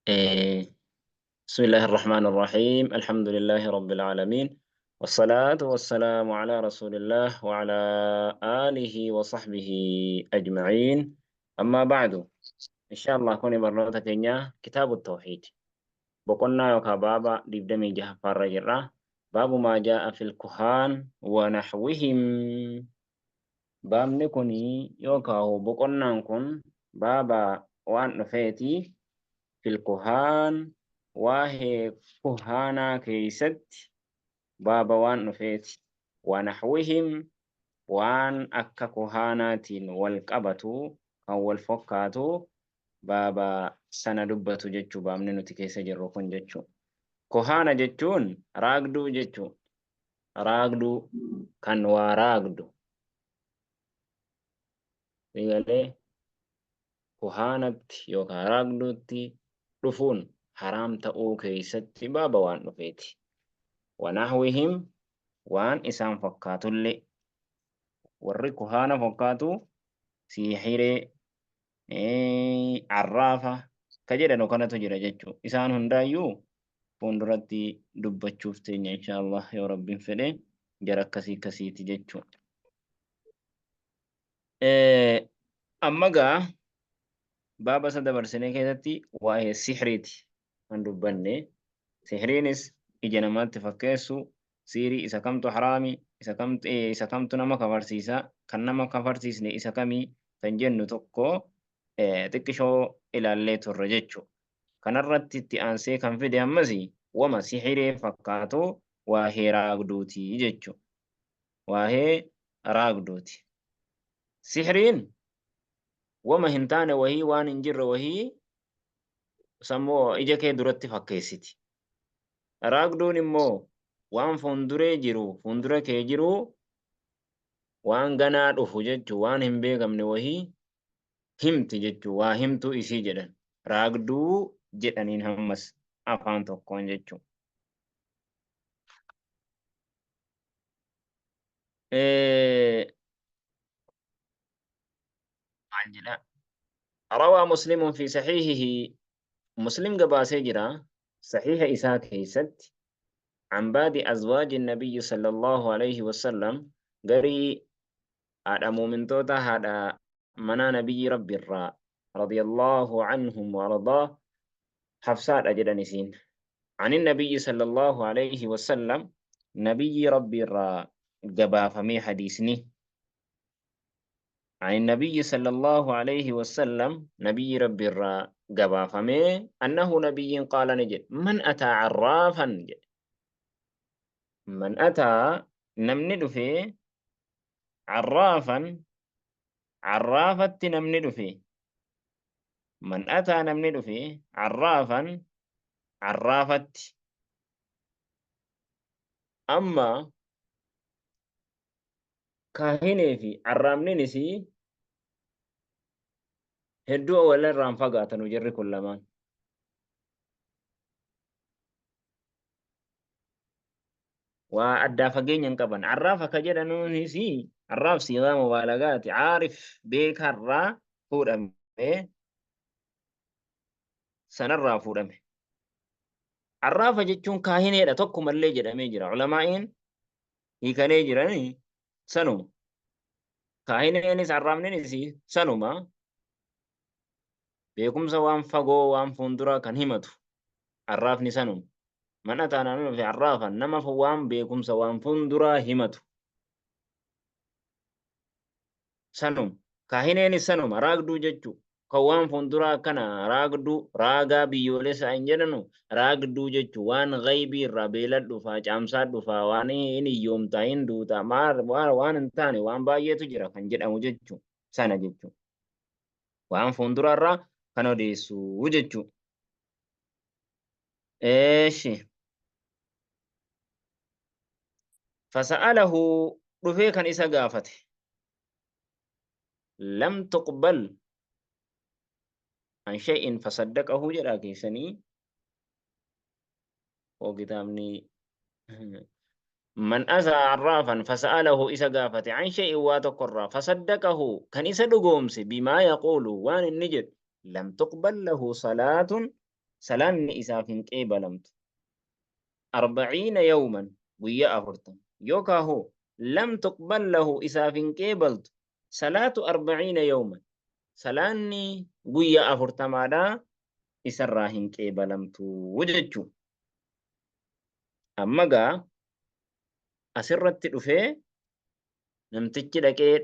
بسم الله الرحمن الرحيم. الحمد لله رب العالمين، والصلاة والسلام على رسول الله وعلى آله وصحبه أجمعين. أما بعد، إن شاء الله كوني برنوتا كينيا كتاب التوحيد بقولنا يوكا بابا ديبدمي جه فارجرة باب ما جاء في الكهان ونحوهم. Baabni kun yookaan boqonnaan kun baaba waan dhufeeti fil kuhaan waa'ee kuhaanaa keeysatti baaba waan dhufeeti wanahwihim waan akka kuhaanaatiin wal qabatu kan wal fokkaatu baaba sana dubbatu jechuu baabni nuti keessa jirru kun jechuu. Kuhaana jechuun raagduu jechuu. Raagduu kan waa raagdu. Eegalee kuhaanatti yookaan raagduutti dhufuun haraam ta'uu keessatti baaba waan dhufeeti. Wanahwihim waan isaan fakkaatullee warri kuhaana fakkaatu siihiree arraafa ka jedhanu kanatu jira jechuudha. Isaan hundaayyuu fuulduratti dubbachuuf teenya insha Allah yoo Rabbiin fedhe jara akkasii akkasiiti jechuudha. Amma gaa baaba isa dabarsinee keessatti waa'ee sihriiti kan dubbanne. Sihriinis ija namaatti fakkeessu, siirii isa kamtu haraami, isa kamtu nama kafarsiisa, kan nama kafarsiisne isa kamii kan jennu tokko xiqqishoo ilaallee turre jechuudha. Kanarratti itti aansee kan fide ammas wama sihiree fakkaatu waa'ee raagduuti jechuudha. Waa'ee raagduuti. Sihiriin wama hin taane wahii waan hin jirre wahii sammuu ija kee duratti fakkeessiti. Raagduun immoo waan fuulduree jiru fuuldura kee jiru waan ganaa dhufu jechuun waan hin beekamne wahii himti jechuun waa himtuu isii jedhan. Raagduu jedhaniin hammas afaan tokkoon jechuun. Maal jedha? Rawaa Muslimun fi sahihihi, Muslim gabaasee jira sahiha isaa keessatti, an baadi azwaaji nabiyyi sallallahu alayhi wasallam, garii haadha muumintoota haadha manaa nabiyyi rabbi irraa, radiyallahu anhum wa ardaa, Hafsaadha jedhan isiin, an nabiyyi sallallahu alayhi wasallam, nabiyyi rabbi irraa gabaafamee hadiisni, عن النبي صلى الله عليه وسلم، نبي ربي الرا قبافمي، أنه نبي قال نجد من أتى عرافا جد. من أتى نمند في عرافا عرافة نمند في من أتى نمند في عرافا عرافة. أما kaahinee fi arraabninis hedduu walirraan fagaatanu jarri kun lamaan. Waa addaa fageenya hin qaban. Arraaf akka jedhanuunis arraaf siigaa mubaalagaati. Caarif beekarraa fuudhame sanarraa fuudhame. Arraafa jechuun kaahineedha tokkumallee jedhamee jira. Ulamaa'iin hiikanee jiranii sanuma. Kaahineenis arraabninis sanuma. Beekumsa waan fagoo waan fuulduraa kan himatu arraafni sanuma. Man ataanaa fi arraafan nama waan beekumsa waan fuulduraa himatu sanuma. Kaahineenis sanuma raagduu jechuu. Kan waan fuulduraa akkana raagduu raagaa biyyoolessaa hin jedhanu raagduu jechuu waan ghaybii irraa beela dhufaa caamsaa dhufaa waan hin hiyyoomtaa hin duutaa maal waan hin taane waan baay'eetu jira kan jedhamu jechuu sana jechuu. Waan fuulduraa irraa kan odeessu jechuu. Eeshi. Fasa'alahu dhufee kan isa gaafate. Lam tuqbal an shay'in fasaddaqahu jedhaa keessanii oo kitaabni man asaa arraafan fasa'alahu isa gaafate an shay'in waa tokkorraa fasaddaqahu kan isa dhugoomse bimaa yaquulu waan inni jedhu lam tuqbal lahu salaatun Salaanni isaaf hin qeebalamtu. Arba'iina yawman, guyyaa 40. Yookaa hoo lam tuqbal lahu, isaaf hin qeebaltu, salaatu arba'iina yawman, salaanni guyyaa 40dha isarraa hin qeebalamtu jechuu. Amma gaa asirratti dhufee namtichi dhaqee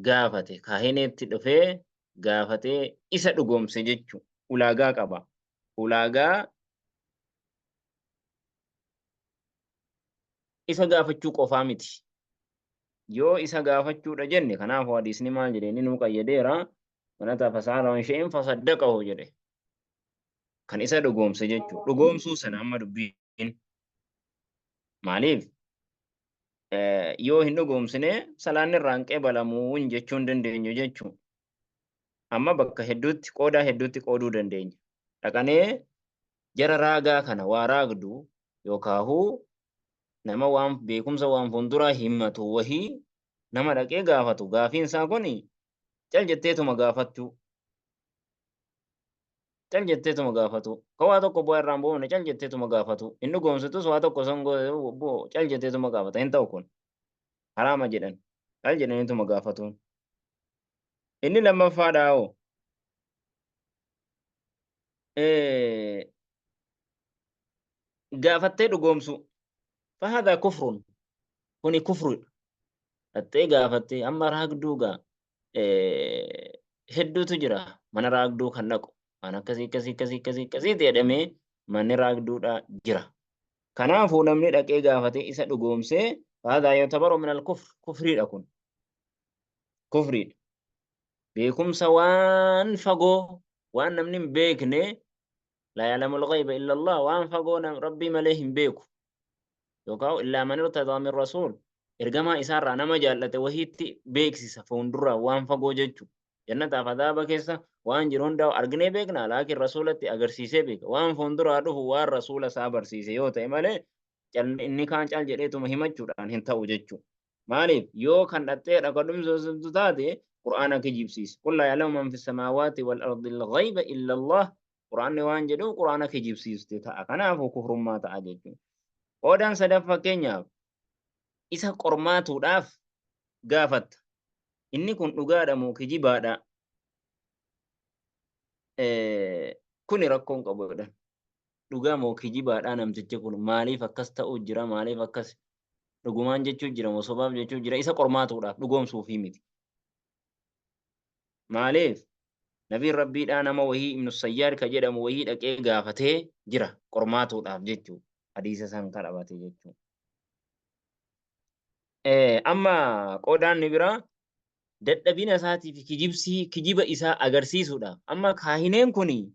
gaafate, kaahineetti dhufee gaafatee isa dhugoomse jechuu. Ulaagaa qaba. Ulaagaa isa gaafachuu qofaa miti. Yoo isa gaafachuudha jenne, kanaafuu hadiisni maal jedhe? Inni nuu qayyadeera. Manata fasaala waan she'in fasaddaqahu jedhe. Kan isa dhugoomse jechuu. Dhugoomsuu sana amma dubbiin. Maaliif? Yoo hin dhugoomsine salaanni irraa hin qeebalamu jechuu hin dandeenyu jechuu. Amma bakka hedduutti, qoodaa hedduutti qooduu dandeenya. Dhaqanee jara raagaa kana, waa raagdu yookaahuu nama waan beekumsa waan fuulduraa himatu wahii nama dhaqee gaafatu, gaafiin isaa kun cal jetteetuma gaafachuu. Cal jetteetuma gaafatu. Ka waa tokko bu'aa irraa hin buufne cal jetteetuma gaafatu. Hin dhugoomsitus, waa tokko osoo hin cal jetteetuma gaafata. Hin ta'u, kun haraama jedhan. Cal jedhaniituma gaafatuun. Inni lammaffaadhaa hoo? Gaafattee dhugoomsuu. Fahadhaa kufrun. Kuni kufruudha. Dhattee gaafattee, amma raagduu gaa hedduutu jira, mana raagduu kan dhaqu, waan akkasii akkasii akkasii akkasii akkasiiti jedhamee manni raagduudha jira. Kanaafuu namni dhaqee gaafatee isa dhugoomsee, haadhaa yu'tabaru min al-kufr, kufriidha kun. Kufriidha. Beekumsa waan fagoo, waan namni hin beekne, laa ya'lamul ghayba illa Allah, waan fagoo Rabbii malee hin beeku. Yookaan illaa man irtadaa min rasuul, ergamaa isaarraa nama jaallate wahiitti beeksisa fuuldura waan fagoo jechu. Jannataaf adaaba keessa waan jiru hundaa arginee beekna, laakiin rasuulatti agarsiisee beeka. Waan fuulduraa dhufu waan rasuula isaa barsiise yoo ta'e malee, inni kaan cal jedheetuma himachuudhaan hin ta'u jechuudha. Maaliif? Yoo kan dhattee dhaqadhumsoostu taate Qur'aana kijibsiisa. Qul laa ya'lamu man fi samaawaati wal ardi al-ghayba illa Allah. Qur'aanni waan jedhu Qur'aana kijibsiiste ta'a. Kanaafuu kufrummaa ta'a jechuudha. Qoodaan sadaffaa, fakkeenyaaf isa qormaatuudhaaf gaafatta. Inni kun dhugaadha moo kijibaadha? Kuni rakkoon qabu jedhan. Dhugaa moo kijibaadha namtichi kun? Maaliif akkas ta'uu jira? Maaliif akkas, dhugumaan jechuu jira moo sobaaf jechuu jira? Isa qormaatuudhaaf, dhugoomsuufii miti. Maaliif? Nabiin Rabbiidhaa nama wahii, Ibnu Sayyaad ka jedhamu wahii, dhaqee gaafatee jira qormaatuudhaaf jechuu. Hadiisa san kadhabate jechuu. Amma qoodaan ni biraa dadhabina isaatii fi kijibsii kijiba isaa agarsiisuudhaaf. Amma kaahineen kuni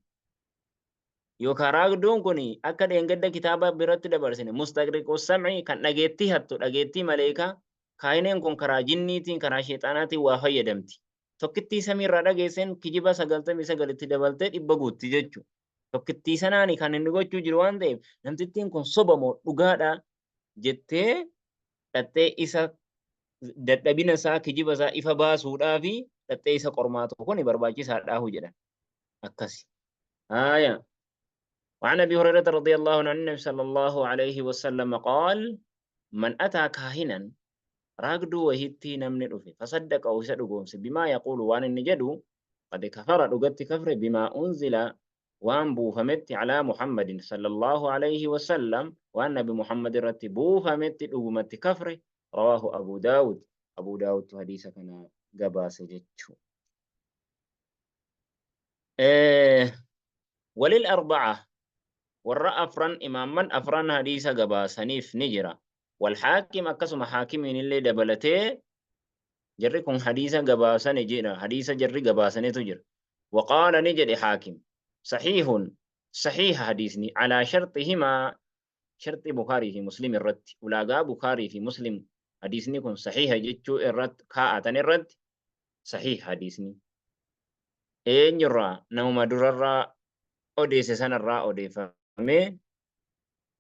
yookaan raagduun kun, akka dheengadda kitaaba biratti dabarsine, mustaqriqu sam'i, kan dhageettii hattu, dhageettii maleekaa. Kaahineen kun karaa jinniitiin, karaa sheexaanaatiin waa fayyadamti. Tokkittii samiirraa dhageesseen kijiba 99 itti dabaltee 100 guutti jechuudha. Tokkittii sanaani kan inni gochuu jiru waan ta'eef, namtittiin kun soba moo dhugaadha jettee dhattee isa dadhabina isaa, kijiba isaa ifa baasuudhaafi dhattee isa qormaatu, kun barbaachisaadhaahu jedhan. Akkasi. آية وعن أبي هريرة رضي الله عنه عن النبي صلى الله عليه وسلم قال: من أتى كاهنا، raagduu wahiitti namni dhufe، فصدقه، isa dhugoomse، بما يقول، waan inni jedhu، قد كفر، dhugatti kafre، بما أنزل، waan buufametti، على محمد صلى الله عليه وسلم، waan nabi Muhammad irratti buufametti dhugumatti kafre. رواه أبو داود. Abu Daawud hadiisa kana gabaase jechuu. وللأربعة، warra afran, imaamman afran hadiisa gabaasaniif ni jira. والحاكم، akkasuma haakimiin illee dabalatee jarri kun hadiisa gabaasani jira, hadiisa jarri gabaasanitu jira. وقال، ni jedhe haakim، صحيح، صحيح hadiisni، على شرطهما، sharxii Bukaarii fi Muslim irratti, ulaagaa Bukaarii fi Muslim hadiisni kun sahiha jechuu irratti kaa'atan irratti sahih hadiisni. Eenyurraa? Namuma durarraa odeesse sanarraa odeeffamee.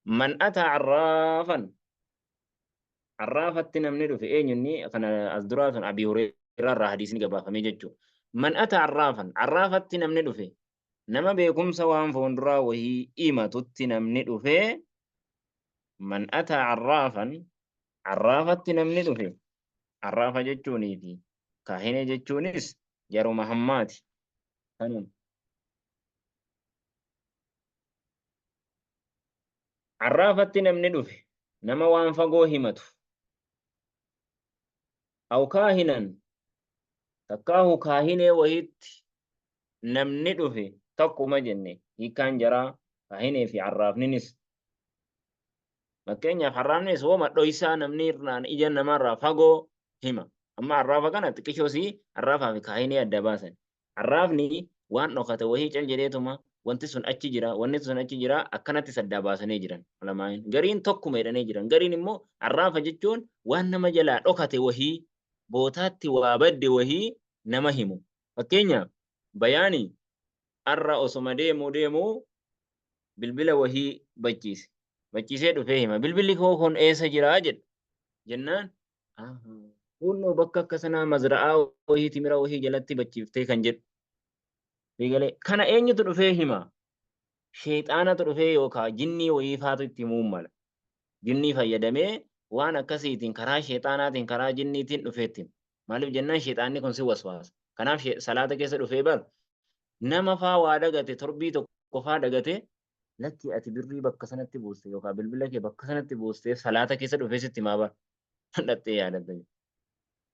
من أتى عرافا، arraafatti namni dhufe, eenyunni kana as duraa sun Abii Hureyraa irraa hadiisni gabaafamee jechuudha. من أتى عرافا، arraafatti namni dhufe Nama beekumsa waan fuunduraa wahii himatutti namni dhufee, man ataa arraafan, arraafatti namni dhufe, arraafa jechuunii fi kaahinee jechuunis jaruma hammaati. Kanuma. Arraafatti namni dhufe nama waan fagoo himatu. Aw kaahinan, takkaahu kaahinee wahiitti namni dhufe, tokkuma jenne hiikkaan jaraa kaahinee fi arraafninis. Fakkeenyaaf, arraafnis woma dhoysaa namni irraan ija namaarraa fagoo hima. Amma arraafa kana xiqqishoo sii arraafaa fi kaahinee adda baasan. Arraafni waan dhokate wahii cal jedheetuma wanti sun achi jira, wanni sun achi jira, akkanatti saddaa baasanii jiran ulamaa'iin. Gariin tokkuma jedhanii jiran. Gariin immoo arraafa jechuun waan nama jalaa dhokate wahii, bootaatti waa badde wahii nama himu. Fakkeenyaaf, Bayaani arra osoma deemuu deemuu bilbila wahii bachiise. Bachiisee dhufee hima. "Bilbilli koo kun eessa jira?" jedha. Jennaan, "Kunnoo bakka akka sanaa mazra'aa wahii, timira wahii jalatti bachiiftee" kan jedhu. Eegalee kana eenyutu dhufee hima? Sheexaanatu dhufee yookaan jinnii wayii faatu itti himuu mala. Jinnii fayyadamee waan akkasiitiin, karaa sheexaanaatiin, karaa jinniitiin dhufee itti hima. Maaliif jennaan, sheexaanni kun si waswaasa. Kanaaf salaata keessa dhufee bar nama faa waa dagate, torbii tokko faa dagate, "Lakki, ati birrii bakka sanatti buuste yookaan bilbila kee bakka sanatti buuste," salaata keessa dhufee sitti himaa bar. Dhattee yaadatta.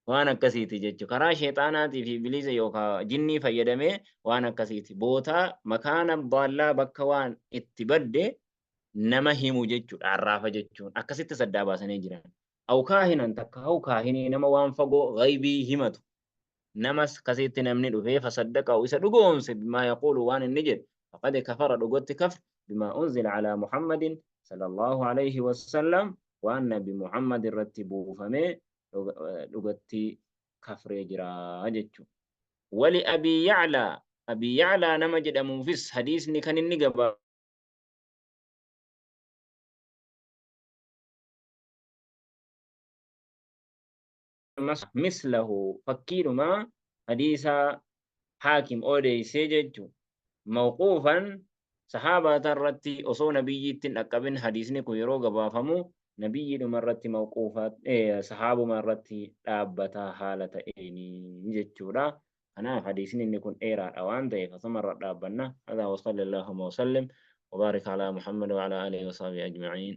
Waan akkasiiti jechuudha. Karaa sheexaanaatii fi ibiliisa yookaan jinnii fayyadamee waan akkasiiti. Bootaa makaana baallaa, bakka waan itti badde nama himu jechuudha. Arraafa jechuun akkasitti saddaa baasanii jiran. Aw kaahinan, takka hau kaahinii, nama waan fagoo ghaybii himatu. Namas akkasitti namni dhufee, fasaddaqahu, isa dhugoomse, bimaa yaquulu, waan inni jedhe, faqad kafara, dhugotti kafre, bimaa unzila alaa Muhammadin sallallahu alayhi wasallam, waan Nabi Muhammad irratti buufamee dhugatti kafree jira jechuudha. Wali Abii Ya'laa, Abii Ya'laa nama jedhamuufis hadiisni kan inni gabaa, mislahu, fakkiidhuma hadiisa Haakim odeessee jechu, mawquufan, sahaabata irratti, osoo nabiyyiitti hin dhaqqabin. Hadiisni kun yeroo gabaafamu nabiyyiidhuma irratti mawquufa, sahaabuma irratti dhaabbataa haala ta'eeni jechuudha. Kanaaf hadiisni inni kun dheeraadha waan ta'eef asuma irra dhaabbanna. Hadaa wa sallallahu wa sallim wa barik ala Muhammad wa ala alihi wa sahbihi ajma'in.